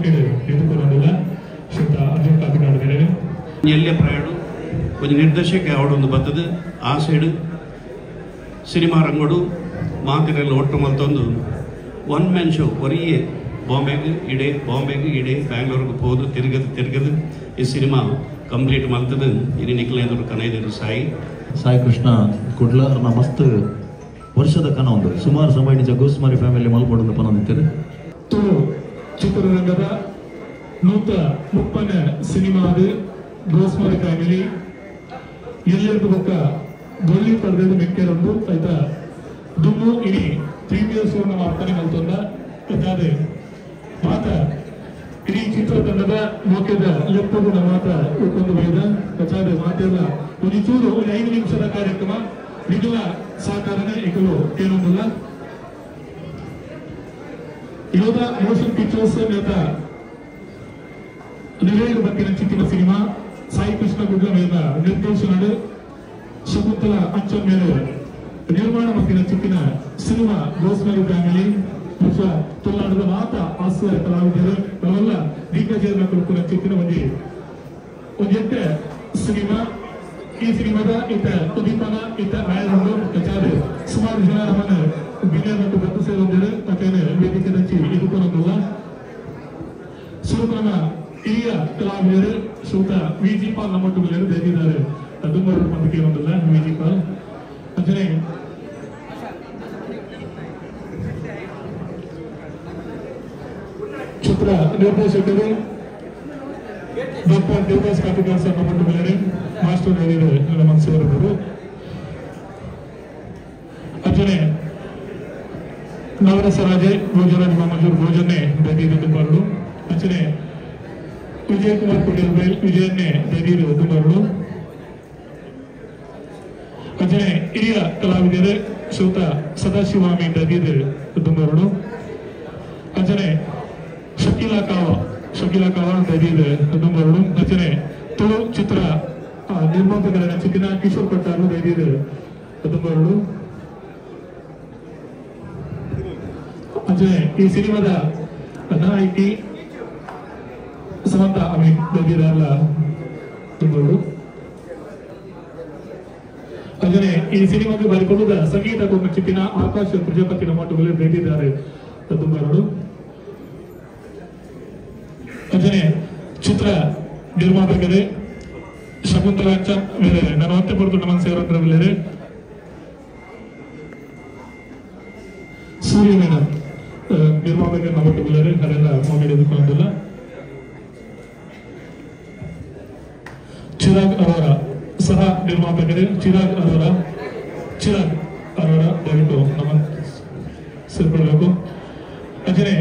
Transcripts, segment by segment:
ಮೋಕೆಡ್ ಎದುಕೊನೊಂದುಲ್ಲ ಶ್ರೀಯುತ ಅರ್ಜುನ್ ಕಾಪಿಕಾಡ್ ಮೇರೆಗ್ ಎಲ್ಲೆ ಪ್ರಾಯಡು ಒಂಜಿ ನಿರ್ದೇಶಕ ಅವಡೊಂದು ಬತ್ತದು ಆ ಸೈಡ್ ಸಿನಿಮಾ ರಂಗಡು ಮಾತಿರೆಲ್ಲ ಒಟ್ಟು ಮಲ್ತೊಂದು ಒನ್ ಮ್ಯಾನ್ ಶೋ ಒರಿಯೇ ಬಾಂಬೆಗೆ ಇಡೆ ಬಾಂಬೆಗೆ ಇಡೆ ಬ್ಯಾಂಗ್ಳೂರ್ಗೆ ಪೋದು ತಿರುಗದು ತಿರುಗದು ಈ ಸಿನಿಮಾ ಕಂಪ್ಲೀಟ್ ಮಲ್ತದು ಇನಿ ನಿಕ್ಲೇದರು ಕನೈದರು ಸಾಯಿ ಸಾಯಿ ಕೃಷ್ಣ ಕುಡ್ಲ ಮಸ್ತ್ ವರ್ಷದ ಕನ ಒಂದು ಸುಮಾರು ಸಮಯ ನಿಜ ಗೋಸ್ಮಾರಿ ಫ್ಯಾಮಿಲಿ ಮಲ್ಪೊಡೊಂದು ಪನೊಂದಿತ್ತೆರ್ ತುಳು ಚಿತ್ರರಂಗದ 130ನೇ ಸಿನಿಮಾ ಅದು ಗೋಸ್ಮಾರಿ ಫ್ಯಾಮಿಲಿ ಎಲ್ಲರಿಗೂ ಬೊಕ್ಕ ಗೊಲ್ಲಿ ಪಡೆದ ಮೆಕ್ಕೆರೊಂದು ಆಯ್ತಾ ದುಮ್ಮು ಇನಿ ಪ್ರೀಮಿಯರ್ ಶೋನ ಮಾರ್ತಾನೆ ಮಲ್ತೊಂದ ಇದಾದೆ ಮಾತ ಇಡೀ ಚಿತ್ರತಂಡದ ಮೋಕೆದ ಲೆಪ್ಪುಗುಣ ಮಾತ ಒಂದು ಬೈದ ಕಚಾದೆ ಮಾತೆಲ್ಲ ಒಂದು ಚೂರು ಒಂದು 5 ನಿಮಿಷದ ಕಾರ್ಯಕ್ರಮ ನಿಜಲ ಸಹಕಾರನೇ ಇಕಲು ಏನೊಂದಿಲ್ಲ ಯೋಧ ಮೋಷನ್ ಪಿಕ್ಚರ್ಸ್ ನೇತ ನಿವೇಗ ಬತ್ತಿನ ಚಿತ್ತಿನ ಸಿನಿಮಾ ಸಾಯಿ ಕೃಷ್ಣ ಗುಡ್ಲ ಮೇಲ ನಿರ್ದೇಶನ ಶಕುಂತಲ ಅಂಚನ್ ಮೇಲೆ ನಿರ್ಮಾಣ ಮತ್ತಿನ ಚಿತ್ತಿನ ಸಿನಿಮಾ ಗೋಸ್ಮಾರಿ ಫ್ಯಾಮಿಲಿ ಬಹುಶಃ ತುಳುನಾಡದ ಮಾತ ಹಾಸ್ಯ ಕಲಾವಿದರು ನಾವೆಲ್ಲ ದಿಗ್ಗಜರ ಕೊಡುಕುನ ಚಿತ್ತಿನ ಒಂಜಿ ಒಂಜೆಟ್ಟೆ ಸಿನಿಮಾ ಈ ಸಿನಿಮಾದ ಇತ್ತ ಉದೀಪನ ಇತ್ತ ಆಯರಂದು ಕಚಾರೆ ಸುಮಾರು ಜನ ನಮ್ಮನ್ನ ಬಿನ್ನೆ ಮತ್ತು ಬತ್ತು ಸೇರೊಂದಿರು ಅತೇನೆ ವೇದಿಕೆ ದಂಚಿ ಎದುಕೊನೊಂದುಲ್ಲ ಸುರುಕನ ಹಿರಿಯ ಕಲಾವಿದರು ಶ್ರೀಯುತ ವಿ ಜಿ ಪಾಲ್ ನಮ್ಮೊಟ್ಟುಗಳೆಯರು ಬೇದಿದ್ದಾರೆ ದುಮ್ಮರು ಮಂದಿಗೆ ಒಂದಿಲ್ಲ ವಿ ಜಿ ಪಾಲ್ ಅಂಚನೆ ಚಿತ್ರ ನಿರ್ದೇಶಕರು ಡಾಕ್ಟರ್ ದೇವದಾಸ್ ಕಾಪಿಕಾಡ್ ಸರ್ ನಮ್ಮೊಟ್ಟುಗಳೆಯರು ಮಾಸ್ಟರ್ ಹೇಳಿದರು ನಮ್ಮ ಸೇರಿದರು ಅಂಚನೆ ನವರಸರಾಜೆ ಭೋಜರಾಜ್ ಮಾಮಜೂರ್ ಭೋಜನೆ ಬೇದಿರು ದುಮ್ಮರುಡು ಅಂಚನೆ ವಿಜಯ್ ಕುಮಾರ್ ಕುಟೇಲ್ ವಿಜಯನ್ನೇ ಬೇದಿರು ದುಮ್ಮರುಡು ಅಂಚನೆ ಹಿರಿಯ ಕಲಾವಿದರು ಶ್ರೀಯುತ ಸದಾಶಿವಾಮಿ ದದೀರ್ ದುಮ್ಮರುಡು ಅಂಚನೆ ಶಕೀಲಾ ಕಾವ ದದೀರ್ ದುಮ್ಮರುಡು ಅಂಚನೆ ತುಳು ಚಿತ್ರ ನಿರ್ಮಾಪಕರ ಚಿತ್ತಿನ ಕಿಶೋರ್ ಕೊಟ್ಟಾರು ದದೀರ್ ದುಮ್ಮರುಡು ಅಂಚನೆ ಈ ಸಿನಿಮಾದ ನಾಯಕಿ ಸಮಂತ ಅಮೀನ್ ದದೀರಲ್ಲ ದುಮ್ಮರುಡು ಅಂಜನೆ ಈ ಸಿನಿಮಾಗೆ ಬರಿಕೊಳ್ಳುವ ಸಂಗೀತ ಚಿತ್ತಿನ ಆಕಾಶ ಪ್ರಜಾಪತಿನ ಮಾಟುಗಳು ಬೇಟಿದ್ದಾರೆ ದುಮ್ಮರುಡು ಅಂಜನೆ ಚಿತ್ರ ನಿರ್ಮಾಪಕರೇ ಶಕುಂತಲ ಅಂಚನ್ ಬೇರೆ ನಾನು ಮತ್ತೆ ಪಡ್ತು ನಮ್ಮ ಸೇರಂದ್ರೆ ಸೂರ್ಯ ಮೇಡಮ್ ನಿರ್ಮಾಪಕರ ನಮ್ಮೊಟ್ಟುಗಳೇ ಅದೆಲ್ಲ ಮೊಬೈಲ್ ಎದುಕೊಂಡಿಲ್ಲ ಚಿರಾಗ್ ಅರೋರಾ ಸಹ ನಿರ್ಮಾಪಕರೇ ಚಿರಾಗ್ ಅರೋರಾ ದಯವಿಟ್ಟು ನಮ್ಮ ಸೇರ್ಕೊಳ್ಬೇಕು. ಅಂಜನೆ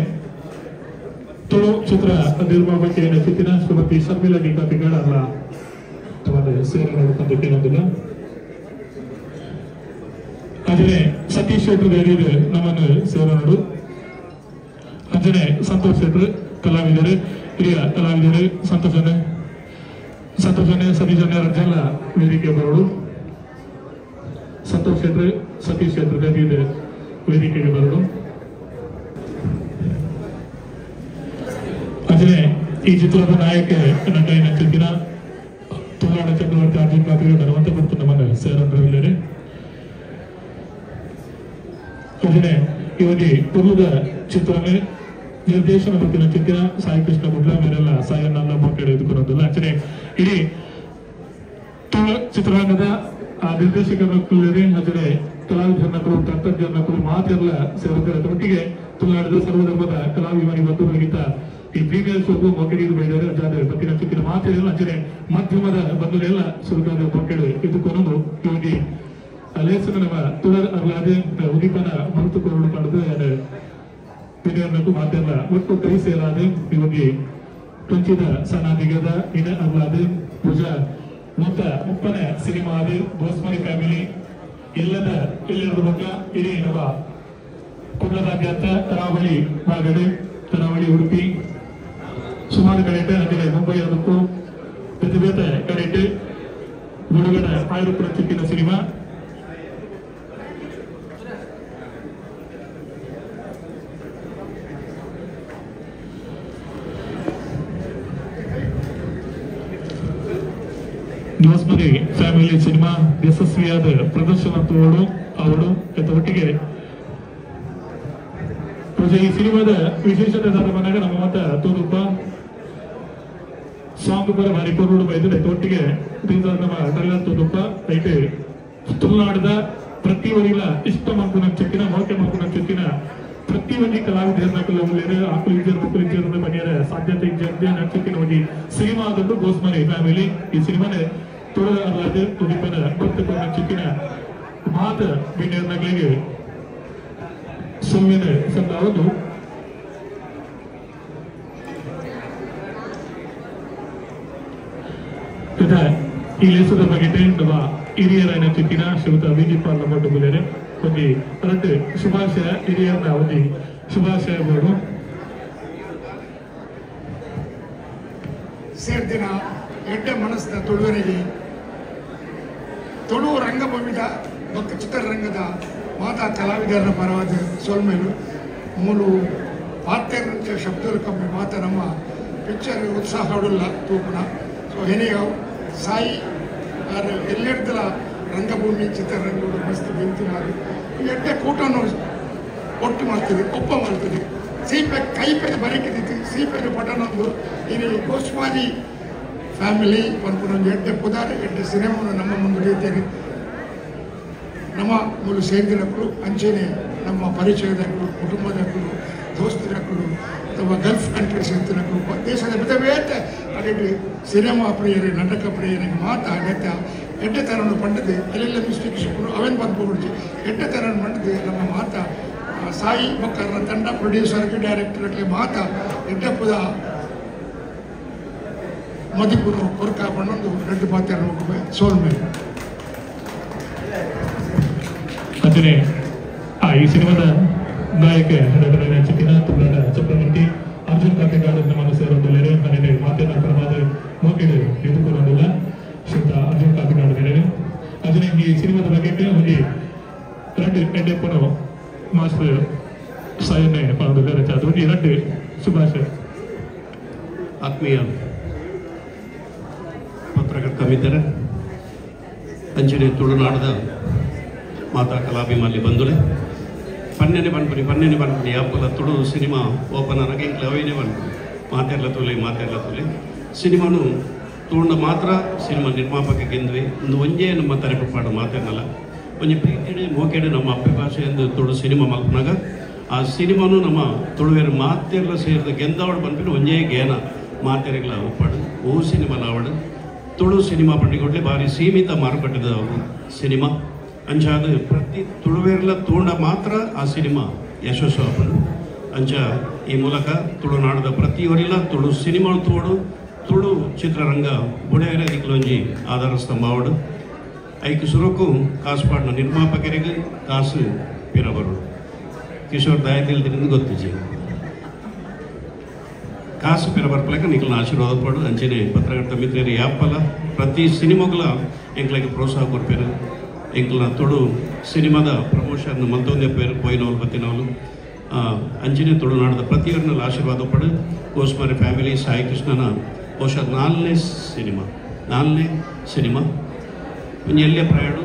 ತುಳು ಚಿತ್ರ ನಿರ್ಮಾಪಕ ಚಿತ್ತಿನ ಶ್ರೀಮತಿ ಶರ್ಮಿಳಾ ಡಿ ಕಾಪಿಕಾಡ್ ಅಲ್ಲ ಸೇರಿ ನೋಡ್ಕೊಂಡು ಕೇಳೋದಿಲ್ಲ. ಅಂಜನೆ ಸತೀಶ್ ಶೆಟ್ಟರ್ ದೇವರು ನಮ್ಮನ್ನು ಸೇರೋಡು. ಅಂಜನೆ ಸಂತೋಷ್ ಶೆಟ್ಟರ್ ಕಲಾವಿದರು ಹಿರಿಯ ಕಲಾವಿದರು ಸಂತೋಷನೆ ಸತೀಶ್ ರಜೆಲ್ಲ ವೇದಿಕೆ ಬರೋಡು. ಸಂತೋಷ್ ಶೆಟ್ಟರ್ ಸತೀಶ್ ಶೆಟ್ಟರ್ ದೇವರು ವೇದಿಕೆಗೆ ಬರೋಡು. ಅಂಜನೆ ಈ ಚಿತ್ರದ ನಾಯಕ ನಟನ ಚಿತ್ತಿನ ತುಳುನಾಡ ಚಕ್ರವರ್ತಿ ಅರ್ಜುನ್ ಕಾಪಿಕಾಡ್ ನರವಂತ ಕೊಡ್ತು ನಮ್ಮನ್ನು ಸೇರಂದ್ರೆ ಅಂಜನೆ ಈ ಒಂದು ತುಳುದ ಚಿತ್ರನೇ ನಿರ್ದೇಶನ ಗೊತ್ತಿನ ಚಿತ್ತಿನ ಸಾಯಿ ಕೃಷ್ಣ ಗುಡ್ಲ ಮೇರೆಲ್ಲ ಸಾಯನ್ನ ಮಕ್ಕಳು ಎದುಕೊಳೋದಿಲ್ಲ. ಅಂಚನೆ ಇಡೀ ತುಳು ಚಿತ್ರರಂಗದ ನಿರ್ದೇಶಕರ ಅಂಚನೆ ಕಲಾವಿದರನ್ನಕರು ತಂತ್ರಜ್ಞರನ್ನಕರು ಮಾತೆಲ್ಲ ಸೇರುತ್ತಾರೆ. ಒಟ್ಟಿಗೆ ತುಳುನಾಡಿದ ಸರ್ವಧರ್ಮದ ಕಲಾಭಿಮಾನಿ ಬಂಧುಗಳಿಗಿಂತ ಈ ಪ್ರೀಮಿಯರ್ ಶೋಗೂ ಮೊಕ್ಕಡಿಗೆ ಬೈದಾರೆ ಜಾತ್ರೆ ಬತ್ತಿನ ಚಿತ್ತಿನ ಮಾತೆಲ್ಲ ಅಂಚನೆ ಮಾಧ್ಯಮದ ಬಂಧುಗಳೆಲ್ಲ ಸುರುಕಾದ ಮೊಕ್ಕಡು ಎದುಕೊನೊಂದು ಈ ಒಂದು ಲೇಸನ ನಮ್ಮ ತುಳರ್ ಅರ್ಲಾದೆ ಉದೀಪನ ಮರುತುಕೊರಡು ಪಡೆದು ಪಿರಿಯರ್ನಕ್ಕೂ ಮಾತೆಲ್ಲ ಒಟ್ಟು ಕೈ ಸೇರಾದೆ ಈ ಒಂದು ಕಂಚಿದ ಸನಾದಿಗದ ಇನ ಅರ್ಲಾದೆ ಪೂಜಾ 130ನೇ ಸಿನಿಮಾ ಅದು ಗೋಸ್ಮಾರಿ ಫ್ಯಾಮಿಲಿ ಎಲ್ಲದ ಎಲ್ಲರ ಬೊಕ್ಕ ಇಡೀ ನಮ್ಮ ಕುಡ್ಲದಾದ್ಯಂತ ಕರಾವಳಿ ಭಾಗಡೆ ಕರಾವಳಿ ಉಡುಪಿ ಸುಮಾರು ಕಡೆಟ್ ಅಂದರೆ ಮುಂಬೈ ಅದಕ್ಕೂ ಬೇತೆ ಬೇತೆ ಕಡೆಟ್ ಬಿಡುಗಡೆ ಆಯಿರುಪುರ ಚಿತ್ತಿನ ಸಿನಿಮಾ. ಗೋಸ್ಮರಿ ಫ್ಯಾಮಿಲಿ ಸಿನಿಮಾ ಯಶಸ್ವಿಯಾದ ಪ್ರದರ್ಶನ ತೋಡು ಅವರು ಒಟ್ಟಿಗೆ ಈ ಸಿನಿಮಾದ ವಿಶೇಷತೆ ಮನಾಗ ನಮ್ಮ ಮತ ತೂದುಪ್ಪ ಸಾಂಗ್ ಬರ ಭಾರಿ ಪೊರುಡು ಬೈದ್ರೆ ಒಟ್ಟಿಗೆ ನಮ್ಮ ಟ್ರೈಲರ್ ತೂದುಪ್ಪ ರೈಟ್ ತುಳುನಾಡದ ಪ್ರತಿ ಒರಿಲ ಇಷ್ಟ ಮಲ್ಪುನ ಚೆಕ್ಕಿನ ಮೋಕೆ ಮಲ್ಪುನ ಚೆಕ್ಕಿನ ಪ್ರತಿ ಒಂಜಿ ಕಲಾವಿದರನಕುಲು ಉಲ್ಲೆರ್ ಆಕುಲು ಇಜ್ಜೆರ್ ಮೊಕುಲು ಇಜ್ಜೆರ್ ಪನಿಯರೆ ಸಾಧ್ಯತೆ ಇಜ್ಜಂದೆ ನಕ್ಷಕಿನ ಒಂಜಿ ಸಿನಿಮಾ ಆದುಂಡು ಗೋಸ್ಮರಿ ಫ್ಯಾಮಿಲಿ. ಈ ಸಿನಿಮಾನೆ ತುಳುನಾಡ್ ಉದಿಪನ ಗೊತ್ತುಕೊಂಡ ಚಿಕ್ಕಿನ ಮಾತ ಬಿಂಡಿಯರ್ನಗಳಿಗೆ ಸುಮ್ಮನೆ ಸಂದಾವದು. ಈ ಲೇಸದ ಬಗ್ಗೆ ನಮ್ಮ ಹಿರಿಯರಾಯನ ಚಿಕ್ಕಿನ ಶ್ರೀಯುತ ವಿಜಿಪಾಲ್ ನಮ್ಮ ಬುಲೇರೆ ಒಂಜಿ ರಡ್ಡ್ ಶುಭಾಶಯ ಹಿರಿಯರ್ನ ಒಂಜಿ ಶುಭಾಶಯ ಬೋಡು. ಸೇರ್ದಿನ ಎಡ್ಡೆ ಮನಸ್ಸಿನ ತುಳುವರಿಗೆ ತುಳು ರಂಗಭೂಮಿದ ಮತ್ತು ಚಿತ್ರರಂಗದ ಮಾತಾ ಕಲಾವಿದರ ಪರವಾದ ಸೊಲ್ಮೇಲು ಮೂಲು ಪಾತ್ಯರಂಚ ಶಬ್ದలు ಕಮ್ಮಿ ಮಾತ ನಮ್ಮ ಪಿಕ್ಚರ್ ಉತ್ಸಾಹ ಹೊಡಲ್ಲ ತೂಪುನ. ಸೊ ಎನಿಯವ್ ಸಾಯಿ ಆರ್ ಎಲ್ಲೆಡ್ದಲ ರಂಗಭೂಮಿ ಚಿತ್ರರಂಗದ ಮಸ್ತ್ ಬೆಂತಿನಾರು ಎಡ್ಡೆ ಕೂಟನು ಒಟ್ಟು ಮಾಡ್ತೀವಿ ಒಪ್ಪ ಮಾಡ್ತೀವಿ ಸೀಪೆ ಕೈಪೆ ಬರಕಿದ್ದಿತ್ತು ಸೀಪೆ ಪಟನೊಂದು ಇಲ್ಲಿ ಗೋಸ್ವಾಮಿ ಫ್ಯಾಮಿಲಿ ಪನ್ಪುನೊಂದು ಎಡ್ಡೆ ಪುದಾರ್ ಎಡ್ಡೆ ಸಿನಿಮಾನು ನಮ್ಮ ಮುಂದೆ ರೀತಿಯಾಗಿ ನಮ್ಮ ಮೂಲ ಸೇರಿದಕ್ಕಳು ಅಂಚೆನೆ ನಮ್ಮ ಪರಿಚಯದಕ್ಕಳು ಕುಟುಂಬದಕ್ಕಳು ದೋಸ್ತರಕ್ಕಳು ಅಥವಾ ಗಲ್ಫ್ ಕಂಟ್ರೀಸ್ ಇತ್ತಿನಕ್ಕಳು ದೇಶದ ಬೇತೆ ಅದೇ ಸಿನಿಮಾ ಪ್ರಿಯರೇ ನಾಟಕ ಪ್ರಿಯರಿಗೆ ಮಾತಾ ಅಗತ್ಯ ಎಡ್ಡೆ ಥರನ್ನು ಪಂಡದು ಎಲ್ಲೆಲ್ಲ ಮಿಸ್ಟೇಕ್ಸ್ ಅವೇನು ಬಂದ್ಬಿಡ್ಚಿ ಎಡ್ಡೆ ಥರನ್ನು ಪಂಡದು ನಮ್ಮ ಮಾತಾ ಸಾಯಿ ಬೊಕ್ಕರ್ನ ತಂಡ ಪ್ರೊಡ್ಯೂಸರ್ಗೆ ಡೈರೆಕ್ಟರ್ಗೆ ಮಾತಾ ಎಡ್ಡೆ ಪುದ ಮದಿಪುರು ಕೊರ್ಕ ಪಣ್ಣೊಂದು ರೆಡ್ಡು ಪಾತ್ರ ಸೋಲ್ಮೇಲೆ. ಅಂಚನೆ ಈ ಸಿನಿಮಾದ ನಾಯಕ ನಟನ ಚಿಕ್ಕಿನ ತುಳುನಾಡ ಚಕ್ರವರ್ತಿ ಅರ್ಜುನ್ ಕಾಪಿಕಾಡ್ ನಮ್ಮ ಸೇರೊಂದುಲ್ಲೆರ್ ಮನೆಗೆ ಮಾತಿನ ಕ್ರಮದ ಮೋಕೆಡ್ ಎದುಕೊಂಡುಲ್ಲ ಶ್ರೀಯುತ ಅರ್ಜುನ್ ಕಾಪಿಕಾಡ್ ಮೇರೆ. ಅಂಚನೆ ಈ ಸಿನಿಮಾದ ಬಗ್ಗೆ ಒಂಜಿ ರಡ್ಡ್ ಎಡ್ಡೆಪ್ಪುನು ಮಾಸ್ಟರ್ ಸಾಯನ್ನೇ ಪನೊಂದುಲ್ಲೆರ್. ಅದು ಒಂಜಿ ರಡ್ಡ್ ಶುಭಾಶಯ. ಆತ್ಮೀಯ ಪತ್ರಕರ್ತ ಮಿತ್ರರೇ, ಅಂಚನೆ ತುಳುನಾಡದ ಮಾತಾ ಕಲಾಭಿಮಾನಿ ಬಂಧುಲೆ ಪನ್ನೆನೆ ಪನ್ಪುನಿ ಪನ್ನೆನೆ ಪನ್ಪುನಿ ಯಾಪಲ ತುಳು ಸಿನಿಮಾ ಓಪನ್ ಆನಾಗ ಎಂಕ್ಲ ಅವೇನೆ ಪನ್ಪುನಿ ಮಾತೆರ್ಲ ತೂಲೆ ಮಾತೆರ್ಲ ತೂಲೆ ಸಿನಿಮಾನು ತೂಂಡ ಮಾತ್ರ ಸಿನಿಮಾ ನಿರ್ಮಾಪಕ ಗೆಂದ್ವಿ ಒಂದು ಒಂಜೇ ನಮ್ಮ ತರೆಪುಪ್ಪಾಡು ಮಾತೆರ್ನಲ್ಲ ಒಂಜಿ ಪ್ರೀತಿಡೆ ಮೋಕೆಡೆ ನಮ್ಮ ಅಪ್ಪೆ ಭಾಷೆ ಎಂದು ತುಳು ಸಿನಿಮಾ ಮಲ್ಪನಾಗ ಆ ಸಿನಿಮಾನು ನಮ್ಮ ತುಳುವೇರು ಮಾತೆರ್ಲ ಸೇರಿದ ಗೆಂದವಡು ಪನ್ಪಿನ ಒಂಜೇ ಗೇನ ಮಾತೆರೆಗ್ಲ ಉಪ್ಪಾಡು ಓ ಸಿನಿಮಾ ಲಾವಡು ತುಳು ಸಿನಿಮಾ ಪಂಡಿಕೊಡ್ಲೆ ಭಾರಿ ಸೀಮಿತ ಮಾರುಕಟ್ಟೆದ ಸಿನಿಮಾ ಅಂಚಾದ ಪ್ರತಿ ತುಳುವೇರ್ಲ ತೂಂಡ ಮಾತ್ರ ಆ ಸಿನಿಮಾ ಯಶಸ್ಸು ಆಪುಂಡು. ಅಂಚ ಈ ಮೂಲಕ ತುಳುನಾಡದ ಪ್ರತಿಯೊರಿಲ ತುಳು ಸಿನಿಮಾ ತೋಡು ತುಳು ಚಿತ್ರರಂಗ ಬುಡೆಯರೆ ದಿಕ್ಲೊಂಜಿ ಆಧಾರ ಸ್ತಂಭ ಆವಡು. ಐಕ್ ಸುರುಕು ಕಾಸುಪಾಡಿನ ನಿರ್ಮಾಪಕರಿಗೆ ಕಾಸು ಪಿರಬರು ಕಿಶೋರ್ ದಯತಿಲ್ದಿರಿಂದ ಗೊತ್ತಿಜಿ ಕಾಸು ಪಿರಬರ್ಪಲಕ ನಿಖಲ್ನ ಆಶೀರ್ವಾದ ಪಾಡು. ಅಂಚನೆ ಪತ್ರಕರ್ತ ಮಿತ್ರರು ಯಾಪಲ ಪ್ರತಿ ಸಿನಿಮಾಗಳ ಎಂಕ್ಲಗೆ ಪ್ರೋತ್ಸಾಹ ಕೊರ್ಪೇರು ಎಂಕ್ಲನ ತುಳು ಸಿನಿಮಾದ ಪ್ರಮೋಷನ್ ಮಲ್ತೊಂದೇ ಪೇರು ಪೋಯಿನವಲು ಬತ್ತಿನವಲು ಅಂಚನೆ ತುಳುನಾಡದ ಪ್ರತಿಯೊರನಲ್ಲಿ ಆಶೀರ್ವಾದ ಪಡು. ಗೋಸ್ಮಾರಿ ಫ್ಯಾಮಿಲಿ ಸಾಯಿ ಕೃಷ್ಣನ ಬಹುಶಃ ನಾಲ್ನೇ ಸಿನಿಮಾ ಒಂಜಿ ಎಲ್ಲೇ ಪ್ರಯಾಣ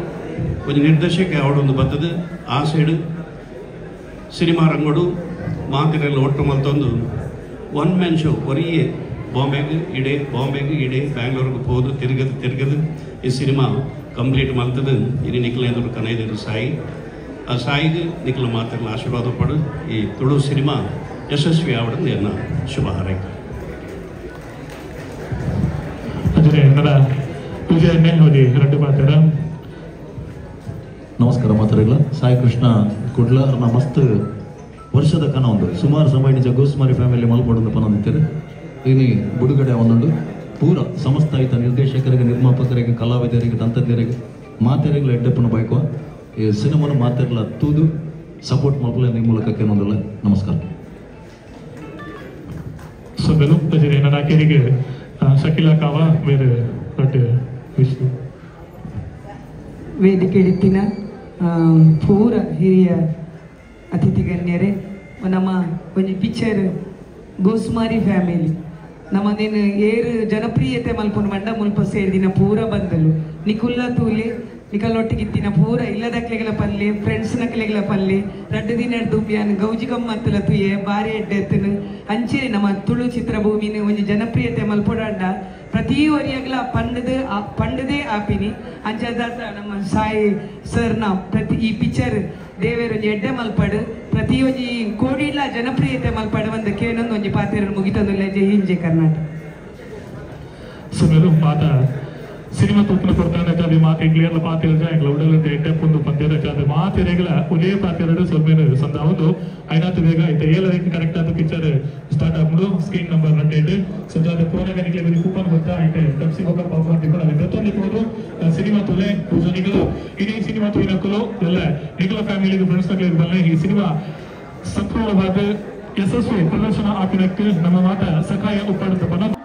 ಒಂಜಿ ನಿರ್ದೇಶಕ ಅವಡೊಂದು ಬತ್ತದು ಆ ಸೈಡು ಸಿನಿಮಾ ರಂಗಡು ಮಾತಿರೆಲ್ಲ ಒಟ್ಟು ಮಲ್ತೊಂದು ಒನ್ ಮ್ಯಾನ್ ಶೋ ಒರಿಯೇ ಬಾಂಬೆಗೆ ಇಡೆ ಬಾಂಬೆಗೆ ಇಡೆ ಬ್ಯಾಂಗ್ಳೂರಿಗೆ ಹೋದು ತಿರುಗದು ತಿರುಗದು ಈ ಸಿನಿಮಾ ಕಂಪ್ಲೀಟ್ ಮಲ್ತದು. ಇನ್ನು ನಿಖಲ ಎದುರು ಕನೈದರು ಸಾಯಿ ಆ ಸಾಯಿಗೆ ನಿಖಲ ಮಾತಿರಲ್ಲ ಆಶೀರ್ವಾದ ಪಡು ಈ ತುಳು ಸಿನಿಮಾ ಯಶಸ್ವಿ ಆವಡಂದು ಎನ್ನ ಶುಭ ಹಾರೈಕೆ. ಅಂಚನೆ ನನ್ನ ವಿಜಯನ್ನೇ ಒಂಜಿ ರಡ್ಡ್ ಪಾತೆರ. ನಮಸ್ಕಾರ ಮಾತಾಡಿಲ್ಲ ಸಾಯಿ ಕೃಷ್ಣ ಕುಡ್ಲ ಮಸ್ತ್ ವರ್ಷದ ಕನ ಒಂದು ಸುಮಾರು ಸಮಯ ನಿಜ ಗೋಸ್ಮಾರಿ ಫ್ಯಾಮಿಲಿ ಮಲ್ಪೊಡೊಂದು ಪನೊಂದಿತ್ತೆರ್. ಇನಿ ಬುಡುಗಡೆ ಒಂದುಂಡು ಪೂರ ಸಮಸ್ತ ಐತ ನಿರ್ದೇಶಕರಿಗೆ ನಿರ್ಮಾಪಕರಿಗೆ ಕಲಾವಿದರಿಗೆ ತಂತ್ರಜ್ಞರಿಗೆ ಮಾತೆರೆಗ್ಲ ಎಡ್ಡೆಪ್ಪುನ ಬಯಕುವ ಈ ಸಿನಿಮಾನು ಮಾತೆರ್ಲ ತೂದು ಸಪೋರ್ಟ್ ಮಲ್ಪುಲೆ ಈ ಮೂಲಕ ಕೇನೊಂದುಲ್ಲ. ನಮಸ್ಕಾರ. ಸೊಲ್ಮೆಲು. ಅಂಚನೆ ನನ್ನ ಕೇರಿಗೆ ಶಕಿಲಾ ಕಾವ ಬೇರೆ ರಡ್ಡ್ ವಿಷಯ. ವೇದಿಕೆ ಇತ್ತಿನ ಪೂರ ಹಿರಿಯ ಅತಿಥಿ ಗಣ್ಯರೇ, ನಮ್ಮ ಒಂಜಿ ಪಿಕ್ಚರ್ ಗೋಸ್ಮಾರಿ ಫ್ಯಾಮಿಲಿ ನಮ್ಮನೇನು ಏರು ಜನಪ್ರಿಯತೆ ಮಲ್ಪುನ ಮಂಡ ಮುಲ್ಪ ಸೇರ್ದಿನ ಪೂರ ಬಂದಲು ನಿಕುಲ್ಲ ತೂಲೆ ನಿಕಲೊಟ್ಟಿಗಿತ್ತಿನ ಪೂರ ಇಲ್ಲದಕ್ಲೆಗಳ ಪಲ್ಲೆ ಫ್ರೆಂಡ್ಸ್ ನಕ್ಲೆಗಳ ಪಲ್ಲೆ ರಡ್ಡು ದಿನ ದುಂಬಿಯಾನ್ ಗೌಜಿ ಗಮ್ಮತ್ತಲ ತುಯೆ ಬಾರಿ ಎಡ್ಡೆತ್ತನು ಅಂಚೆ ನಮ್ಮ ತುಳು ಚಿತ್ರಭೂಮಿನ ಒಂಜಿ ಜನಪ್ರಿಯತೆ ಮಲ್ಪೊಡಾಂಡ ಪ್ರತಿ ಒರಿಯಗ್ಲ ಪಂಡದು ಪಂಡದೇ ಆಪಿನಿ. ಅಂಚಾದಾತ ನಮ್ಮ ಸಾಯಿ ಸರ್ನ ಪ್ರತಿ ಈ ಪಿಕ್ಚರ್ ದೇವೇರು ಒಂಜಿ ಎಡ್ಡೆ ಮಲ್ಪಡು ಪ್ರತಿ ಒಂಜಿ ಕೋಡಿಲ ಜನಪ್ರಿಯತೆ ಮಲ್ಪಡು ಒಂದು ಕೇನೊಂದು ಒಂಜಿ ಪಾತ್ರ ಮುಗಿತಂದುಲ್ಲ. ಜೈ ಹಿಂದ್, ಜೈ ಕರ್ನಾಟಕ. ಸುಮೇಲು ಮಾತ ಸಿನಿಮಾ ತೂಪಿನ ಕೊಡ್ತಾನೆ ಮಾತು ಇಂಗ್ಲಿಯರ್ಲ ಪಾತಿರ ಎಂಗ್ಲ ಉಡಲ್ ಎಡ್ಡೆ ಪುಂದು ಪಂದ್ಯದ ಚಾದ ಮಾತಿರೆಗಳ ಒಲೇ ಪಾತಿರಡು ಸೊಲ್ಮೇನು ಸಂದಾವುದು ಐನಾತು ಬೇಗ ಐತೆ ಏಳರಕ್ಕೆ ಕರೆಕ್ಟ್ ಆದ ಪಿಕ್ಚರ್ ಸ್ಟಾರ್ಟ್ ಆಗ್ಬಿಡು ಸ್ಕ್ರೀನ್ ನಂಬರ್ 8 ಸೊ ಜಾದ ಪೋನಾಗ ನಿಕ್ಲೆ ಬರಿ ಕೂಪನ್ ಗೊತ್ತಾ ಐತೆ ತಪ್ಸಿ ಹೋಗ ಪಾಪ್ಕಾರ್ನ್ ತಿಕ್ಕೊಂಡು ಅಲ್ಲಿ ಪ್ರತಿಯೊಂದು ಹೋದ್ರು ಸಿನಿಮಾ ತುಲೆ ಪೂಜನಿಗಳು ಇಡೀ ಸಿನಿಮಾ ತುಯಿನಕ್ಕಲು ಎಲ್ಲ ನಿಗಳ ಫ್ಯಾಮಿಲಿಗೆ ಫ್ರೆಂಡ್ಸ್ ಬಲ್ಲೆ ಈ ಸಿನಿಮಾ ಸಂಪೂರ್ಣವಾದ ಯಶಸ್ವಿ ಪ್ರದರ್ಶನ ಆಪಿನಕ್ಕೆ ನಮ್ಮ ಮಾತ ಸಕಾಯ ಉಪ್ಪಾಡುತ್ತ.